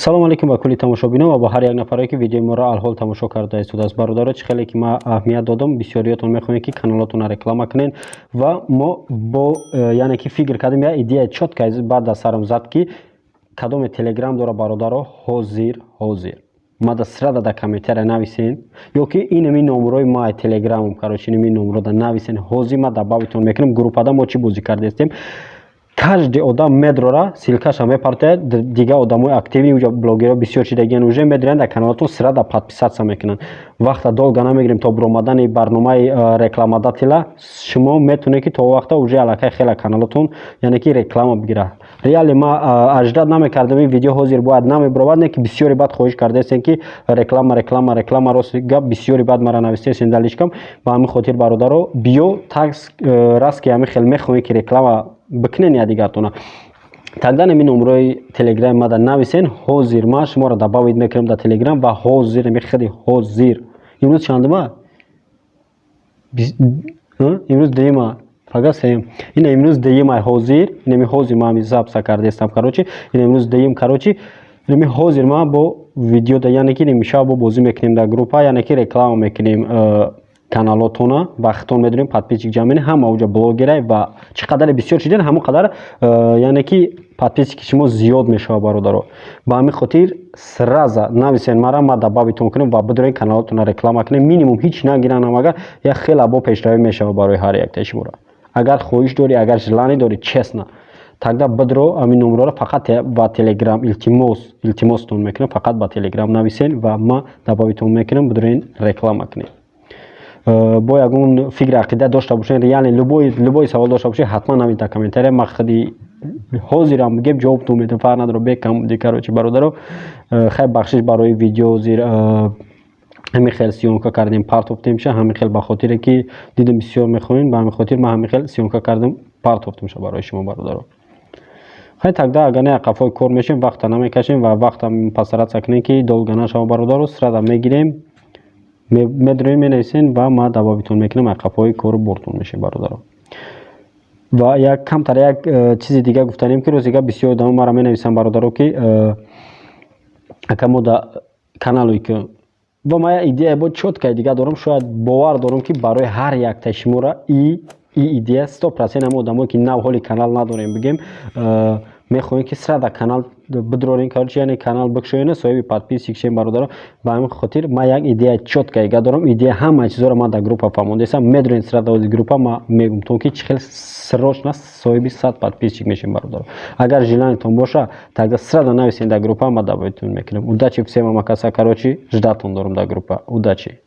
Салому алейкум ба кулли тамошобинон ва ба ҳар як нафаре, ки видеои моро алҳол тамошо карда истодааст. Бародаро, чӣ хеле ки ман аҳамият додам, бисёриётон мехоҳем, ки каналотонро реклама кунед ва мо бо яъне ки фикр кардем, як идея чётко баъд аз сарам зад, ки кадоме Телеграм дора, бародаро, ҳозир ҳозир мада сразу дар комментария нависен ё ки инами номерои ма Телеграмам, короче, инами номерода нависен. Ҳозир ма добавить тон мекунем. Группада мо чӣ бозӣ кардастем? Каждый одам медрора, ссылка ша мепартояд, дигар одамои активный, уҷа блогерҳо бисёр шидагиан, уже медиранд, дар каналатон сразу подписаться мекунанд. Вақта долго намегирем то биромадани барномаи рекламодателя. Шумо метавонед, ки то вақта уже аллакай хела каналатон, яъне ки, реклама бигирад. Реально ма ожидать намекардам, ин видео ҳозир бояд намебировад, не ки бисёре баъд хоҳиш кардаестем, ки реклама, реклама, реклама. Рости гап, бисёре баъд мара навистаестем дар личка м. Ба ҳамин хотир, бародаро, биё такс раст, ки ҳамин хел мехоҳем, ки реклама бикунен якдигартона, тогда нами номерои Телеграми мада нависен. Ҳозир ма шуморо добавить мекунам дар Телеграм ва ҳозир ами хеле ҳозир. Имрӯз чандума? Имрӯз дуюма, фақат сеюм. Ина имрӯз дуюма. Ҳозир инами ҳозир ма ҳами запись а кардаестам, короче, ина имрӯз дуюм, короче, инами ҳозир ма бо видео, яъне ки имшаб бо бозӣ мекунем дар группа, яъне ки реклама мекунем каналотона. Вақтон медонем, подписчик ҷамъ менем, ҳама уҷа блогерай ва чӣ қадаре бисёр шиден, ҳамон қадар яъне ки подписчик и шумо зиёд мешавад, бародаро. Ба ҳамин хотир сразу нависен мара, ма добавить тон кунем ва бидорен каналотона реклама кунем. Минимум ҳеҷ нагиранам, агар як хеле бо пешравӣ мешавад барои ҳар яктаи шуморо. Агар хоҳиш дорӣ, агар желание дорӣ, честно, тогда бидро ҳамин номерҳоро фақат ба Телеграм. Илтимос, илтимостон мекунам, фақат ба Телеграм нависен ва ма добавить тон мекунам, бидорен реклама кунем. Бо ягон фикри ақида дошта бошед, реально любой савол дошта бошед, ҳатман нависед дар комментария. Ма худи ҳозирам бигем, ҷавобтон медиҳам, фарқ надорад, бекам буди. Короче, бародаро, хайр, бахшиш барои видео. Ҳозир ҳамин хел съёмка кардем, партофтемша ҳамин хел, ба хотире ки дидем, бисёр мехоҳем. Ба ҳамин хотир ман ҳамин хел съёмка кардем, партофтемша барои шумо, бародаро. Хай, тогда агар не, қафои кор мешем, вақта намекашем ва вақта постараться кунем, ки долго нашава, бародаро. Сразу мегирем, медроем, менависен ва ма добавить тон мекунам, қафои кору бортон мешем, бародаро. Ва як камтар як чизи дига гуфтанем, ки рӯзи гап бисёр одамо мара менависанд, бародаро, ки ака, мо да каналое ки ва ман як идея бо чёткая дига дорам. Шояд, бовар дорам, ки барои ҳар яктаи шуморо и идея 100%. Ҳама одамое ки нав ҳоли канал надорем, бигем, мехоҳем, ки сразу канал бидорем, короче, яъне канал бикушоем, соҳиби подписчик шем, бародаро. Ба ҳамин хотир ман як идея чёткая дорам. Идея, ҳамаи чизҳоро ман дар группа фаҳмондаистам. Медонед, сразу группа ман мегум то ки чӣ хел срочно соҳиби 100 подписчик мешем, бародаро. Агар желание тон боша, тогда сразу нависед дар группа, ман добавить тон мекунам. Удачи всем, амакаса, короче, ждать тон дорам дар группа. Удачи.